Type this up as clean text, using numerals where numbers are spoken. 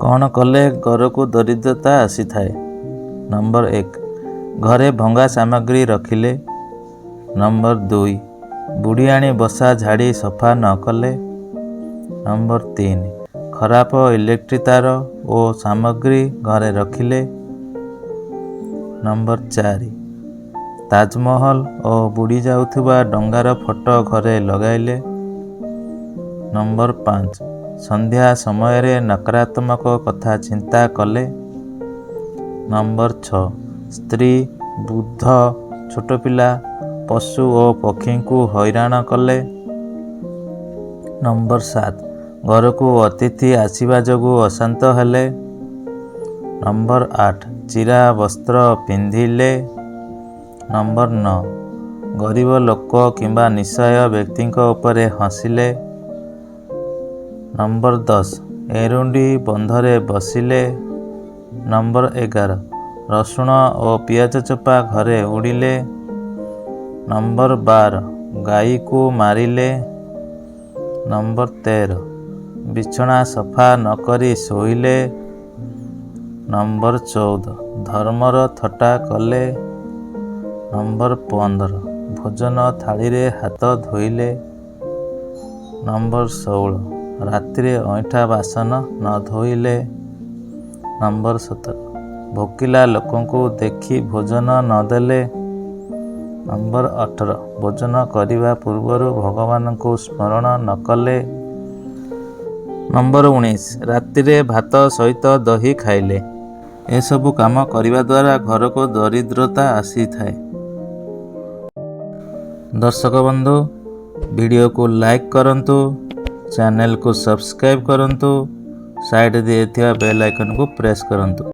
କ'ଣ କଲେ ଘରକୁ ଦରିଦ୍ରତା ଆସିଥାଏ? ନମ୍ବର 1, ଘରେ ଭଙ୍ଗା ସାମଗ୍ରୀ ରଖିଲେ। ନମ୍ବର 2, ବୁଢ଼ିଆଣୀ ବସା ଝାଡ଼ି ସଫା ନ କଲେ। ନମ୍ବର 3, ଖରାପ ଇଲେକ୍ଟ୍ରି ତାର ଓ ସାମଗ୍ରୀ ଘରେ ରଖିଲେ। ନମ୍ବର 4, ତାଜମହଲ ଓ ବୁଡ଼ି ଯାଉଥିବା ଡଙ୍ଗାର ଫଟୋ ଘରେ ଲଗାଇଲେ। ନମ୍ବର 5, ସନ୍ଧ୍ୟା ସମୟରେ ନକାରାତ୍ମକ କଥା ଚିନ୍ତା କଲେ। ନମ୍ବର 6, ସ୍ତ୍ରୀ, ବୃଦ୍ଧ, ଛୋଟ ପିଲା, ପଶୁ ଓ ପକ୍ଷୀଙ୍କୁ ହଇରାଣ କଲେ। ନମ୍ବର 7, ଘରକୁ ଅତିଥି ଆସିବା ଯୋଗୁଁ ଅଶାନ୍ତ ହେଲେ। ନମ୍ବର 8, ଚିରା ବସ୍ତ୍ର ପିନ୍ଧିଲେ। ନମ୍ବର 9, ଗରିବ ଲୋକ କିମ୍ବା ନିଃସହାୟ ବ୍ୟକ୍ତିଙ୍କ ଉପରେ ହସିଲେ। ନମ୍ବର 10, ଏରୁଣ୍ଡି ବନ୍ଧରେ ବସିଲେ। ନମ୍ବର 11, ରସୁଣ ଓ ପିଆଜ ଚୋପା ଘରେ ଉଡ଼ିଲେ। ନମ୍ବର 12, ଗାଈକୁ ମାରିଲେ। ନମ୍ବର 13, ବିଛଣା ସଫା ନକରି ଶୋଇଲେ। ନମ୍ବର 14, ଧର୍ମର ଥଟ୍ଟା କଲେ। ନମ୍ବର 15, ଭୋଜନ ଥାଳିରେ ହାତ ଧୋଇଲେ। ନମ୍ବର 16, ରାତିରେ ଅଇଁଠା ବାସନ ନ ଧୋଇଲେ। ନମ୍ବର 17, ଭୋକିଲା ଲୋକଙ୍କୁ ଦେଖି ଭୋଜନ ନ ଦେଲେ। ନମ୍ବର 18, ଭୋଜନ କରିବା ପୂର୍ବରୁ ଭଗବାନଙ୍କୁ ସ୍ମରଣ ନ କଲେ। ନମ୍ବର 19, ରାତିରେ ଭାତ ସହିତ ଦହି ଖାଇଲେ। ଏସବୁ କାମ କରିବା ଦ୍ୱାରା ଘରକୁ ଦରିଦ୍ରତା ଆସିଥାଏ। ଦର୍ଶକ ବନ୍ଧୁ, ଭିଡ଼ିଓକୁ ଲାଇକ୍ କରନ୍ତୁ, ଚ୍ୟାନେଲକୁ ସବସ୍କ୍ରାଇବ୍ କରନ୍ତୁ, ସାଇଡ଼୍ ଦେଇଥିବା ବେଲ୍ ଆଇକନ୍କୁ ପ୍ରେସ୍ କରନ୍ତୁ।